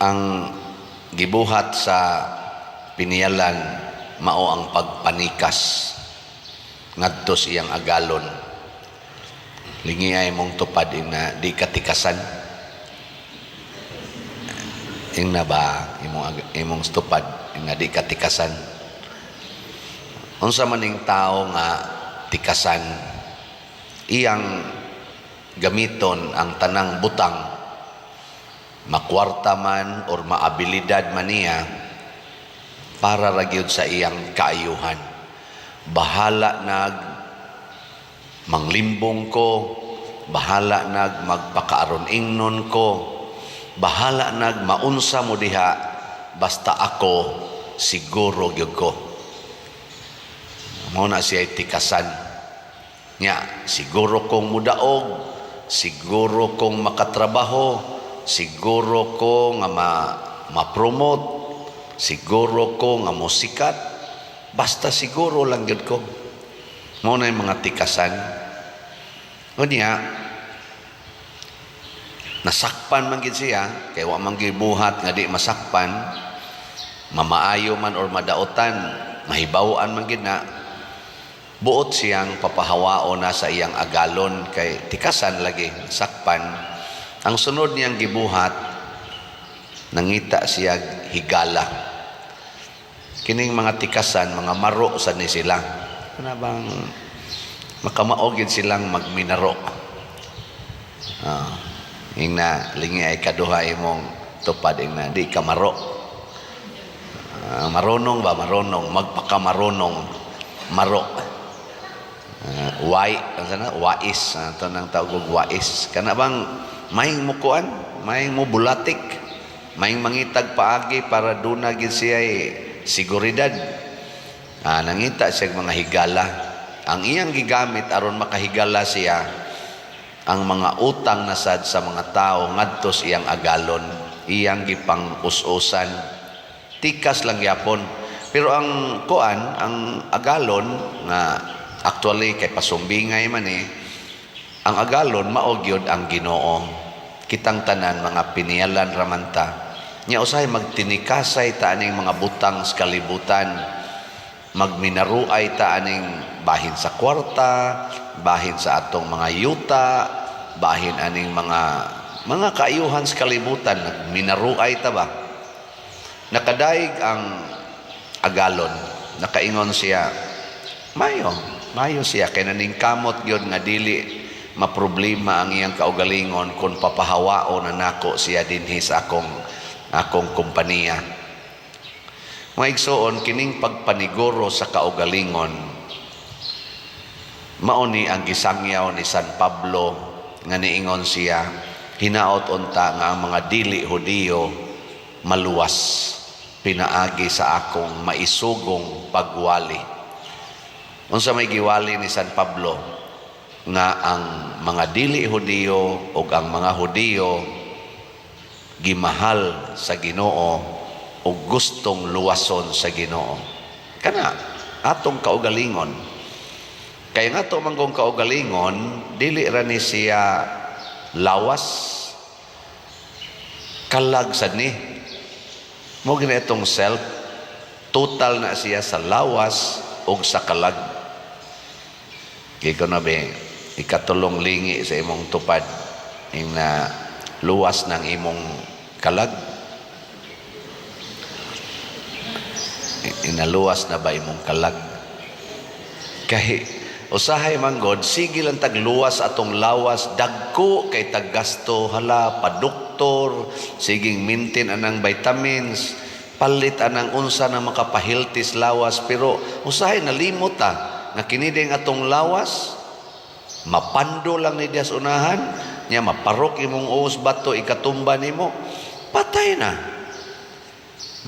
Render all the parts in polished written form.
Ang gibuhat sa piniyalan mao ang pagpanikas ngadto sa iyang agalon. Lingi ay mong tupad ina di katikasan. Ingna ba imong tupad nga di katikasan? Unsa man ning tao nga tikasan, iyang gamiton ang tanang butang, makwarta man or maabilidad man niya, para ra gyud sa iyang kaayuhan. Bahala nag manglimbong ko, bahala nag magpakaaron ingnon ko, bahala nag maunsa mo diha, basta ako siguro gyud ko. Mao na siya tikasan. Nya, siguro kong mudaog, siguro kong makatrabaho, siguro ko nga ma-promote, siguro ko nga mosikat, basta siguro lang gyud ko. Mao na yung mga tikasan. Unya, nasakpan man gid siya, kay wa man gibuhat nga di masakpan, mamaayo man or madautan, mahibaw-an man gid na, buot siyang papahawao na sa iyang agalon kay tikasan lagi, sakpan. Ang sunod niyang gibuhat, nangita siya higala. Kining mga tikasan, mga maro sa ni sila. Kana bang makamao gid silang magminaro. Ingna lingi ay kaduha imong tupad ingna di ka maro. Marunong ba, marunong magpakamarunong, maro. Wai ano na wais, ato nang tawag og wais, kana bang maing mo kuan, maing mo bulatik, maing mangitag paagi para duna gid siya seguridad. Nangita siya mga higala. Ang iyang gigamit aron makahigala siya, ang mga utang na sad sa mga tao ngadto sa iyang agalon, iyang gipang us-usan. Tikas lang gyapon. Pero ang kuan, ang agalon nga actually kay pasumbingay man eh, ang agalon mao gyud ang Ginoo. Kitang tanan mga piniyalan ramanta. Nya usahay magtinikasay ta aning mga butang sa kalibutan. Magminaruay ta aning bahin sa kwarta, bahin sa atong mga yuta, bahin aning mga kaayuhan sa kalibutan, nagminaruay ta ba? Nakadaig ang agalon, nakaingon siya, mayo, mayo siya kay naningkamot gyud nga dili maproblema ang iyang kaugalingon kung papahawao na nako siya dinhi sa akong kompanya. Mga igsoon, kining pagpaniguro sa kaugalingon, mao ni ang gisangyaw ni San Pablo nga niingon siya, hinaot unta nga ang mga dili Hudiyo maluwas pinaagi sa akong maisugong pagwali. Unsa may giwali ni San Pablo? Nga ang mga dili Hudiyo ug ang mga Hudiyo gimahal sa Ginoo ug gustong luwason sa Ginoo. Kana atong kaugalingon. Kaya nga ato manggong kaugalingon, dili ra ni siya lawas, kalag sad ni. Mo gina itong self, total na siya sa lawas ug sa kalag. Kay na be, ikatulong lingi sa imong tupad ing na luwas ng imong kalag. Inaluwas na ba imong kalag? Kay usahay man god, sige lang tagluwas atong lawas, dagko kay taggasto, hala, paduktor, siging maintain anang vitamins, palit anang unsa na makapahiltis lawas, pero usahay nalimot ta nga kini ding atong lawas mapando lang ni Dios unahan nya, maparok imong uos, bato ikatumba nimo, patay na.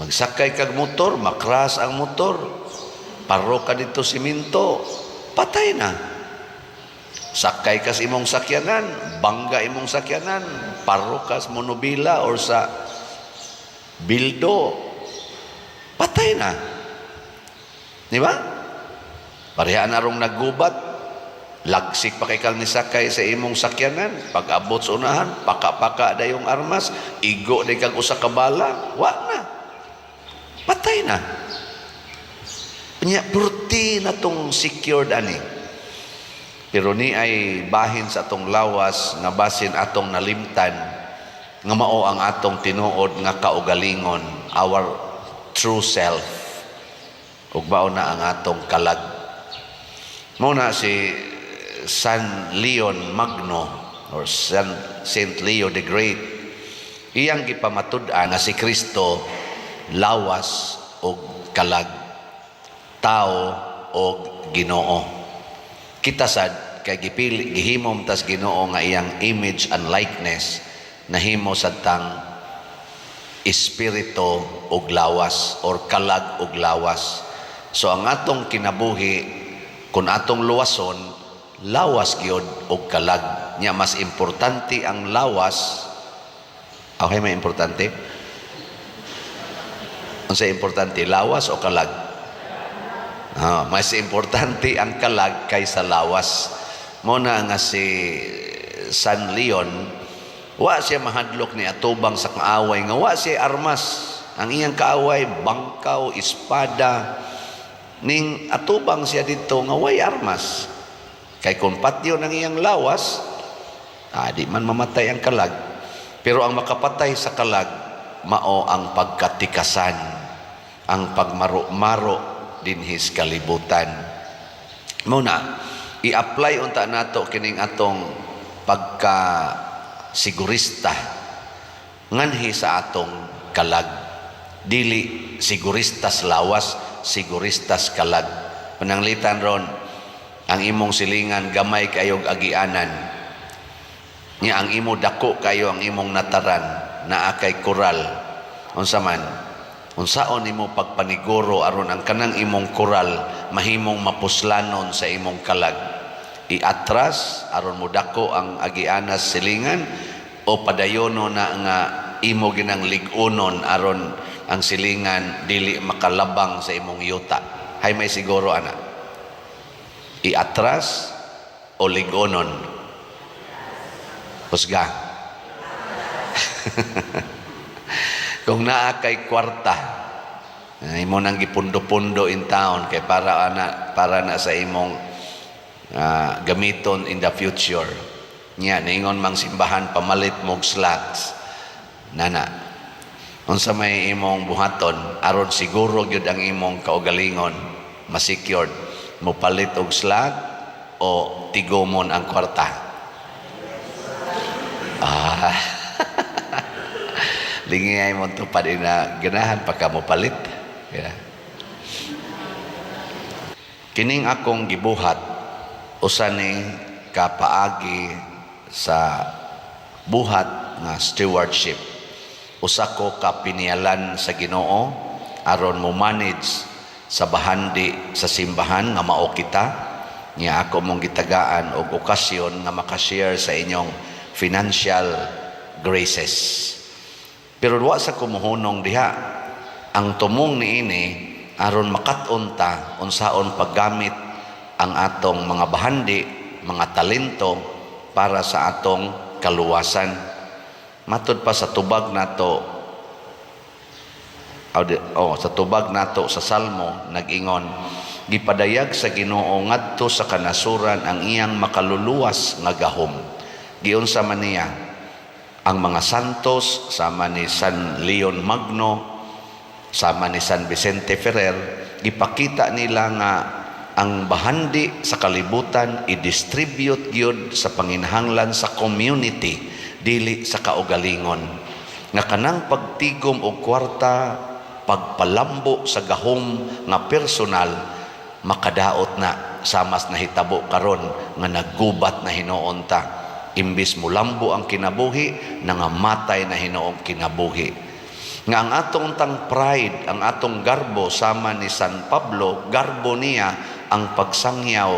Magsakay kag motor, makras ang motor, parok ka dito siminto, patay na. Sakay ka sa imong sakyanan, bangga imong sakyanan, parok ka sa monobila or sa bildo, patay na. Di ba? Pareha na rong naggubat. Lagsik pa kay kang nisakay sa imong sakyanan, pag abot sa unahan, paka-paka dayong armas, igo day kag usa ka bala, wa na. Patay na. Nya purti na tong secured ani. Pero ni ay bahin sa atong lawas nga basin atong nalimtan nga mao ang atong tinuod nga kaugalingon, our true self. Ug mao na ang atong kalag. Mao na si San Leon Magno or Saint Leo the Great, iyang gipamatud-an nga si Kristo lawas og kalag, tao og Ginoo. Kita sad kay gipili, gihimom tas Ginoo nga iyang image and likeness, nahimo sad tang espiritu og lawas or kalag og lawas. So ang atong kinabuhi, kung atong luwason, lawas gyud og kalag. Nya mas importante ang lawas. Okay, may importante. Unsa importante, lawas o kalag? Ah, mas importante ang kalag kaysa lawas. Mo na nga si San Leon, wa siya mahadlok ni atubang sa kaaway nga wa siya armas. Ang iyang kaaway bangkaw, espada. Ning atubang siya dito nga way armas. Kay kung patyon ang iyang lawas, di man mamatay ang kalag. Pero ang makapatay sa kalag, mao ang pagkatikasan, ang pagmaro-maro dinhis kalibutan. Muna, i-apply unta nato kining atong pagka sigurista nganhi sa atong kalag. Dili siguristas lawas, siguristas kalag. Pananglitan ron, ang imong silingan gamay kayog agianan. Nya ang imo dako kayo ang imong nataran, naa kay koral. Unsa man? Unsaon nimo pagpaniguro aron ang kanang imong koral mahimong mapuslanon sa imong kalag? Iatras aron mo dako ang agianas silingan o padayono na nga imo ginang lig-unon aron ang silingan dili makalabang sa imong yuta? Hay, may siguro ana. Iatras o lig-unon? Husga. Kung naa kay kwarta, imo nang gipundo-pundo in town kay para na sa imong gamiton in the future. Nya ningon mang simbahan, pamalit mog slats. Nana. Unsa may imong buhaton aron siguro gyud ang imong kaugalingon ma-secured? Mopalit og slot o tigomon ang kwarta? Ah. Lingay mo tupad ina, ganahan pa ka mo palit. Yeah. Kining akong gibuhat usa ni kapaagi sa buhat nga stewardship. Usa ko ka pinialan sa Ginoo aron mo manage sa bahandi sa simbahan nga mao kita. Nya ako mong gitagaan og okasyon nga makashare sa inyong financial graces. Pero wa sa kumuhunong diha. Ang tumong niini aron makat-on ta unsaon paggamit ang atong mga bahandi, mga talento para sa atong kaluwasan. Matud pa sa tubag nato, oh, sa tubag nato sa Salmo, nag-ingon, "Gipadayag sa Ginoo ngadto sa kanasuran ang iyang makaluluwas nga gahom." Giunsa man niya? Ang mga santos sama ni San Leon Magno, sama ni San Vicente Ferrer, gipakita nila nga ang bahandi sa kalibutan i-distribute gyud sa panginahanglan sa community, dili sa kaugalingon. Nga kanang pagtigom og kwarta, pagpalambo sa gahom nga personal, makadaot na samas nahitabo karon nga naggubat na hinuon ta. Imbis mulambo ang kinabuhi, nangamatay na hinuong kinabuhi. Nga ang atong tang pride, ang atong garbo sama ni San Pablo, garbo niya ang pagsangyaw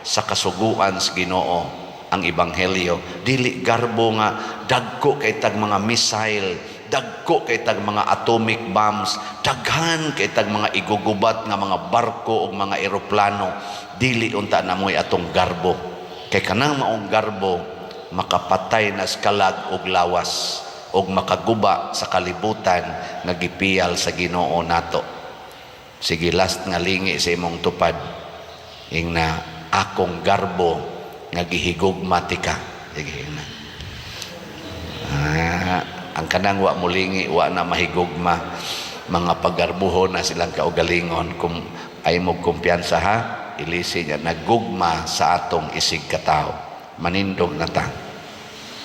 sa kasuguan sa Ginoo, ang ebanghelyo. Dili garbo nga dagko kay tag mga missile, dagko kay tag mga atomic bombs, daghan kay tag mga igugubat nga mga barko o mga eroplano. Dili unta na mo'y atong garbo. Kay kanang maong garbo makapatay na sa kalag og lawas og makaguba sa kalibutan nga gipiyal sa Ginoo nato. Sige, last nga lingi sa imong tupad. Ingna, "Akong garbo nga gihigugma tika." Sige, ingna. Ah, ang kanang wa mulingi, wa na mahigugma, mga paggarbuhon na silang kaugalingon. Kung ay mo kumpiyansa ha, ilisi niya, nagugma sa atong isig katao. Manindog na ta.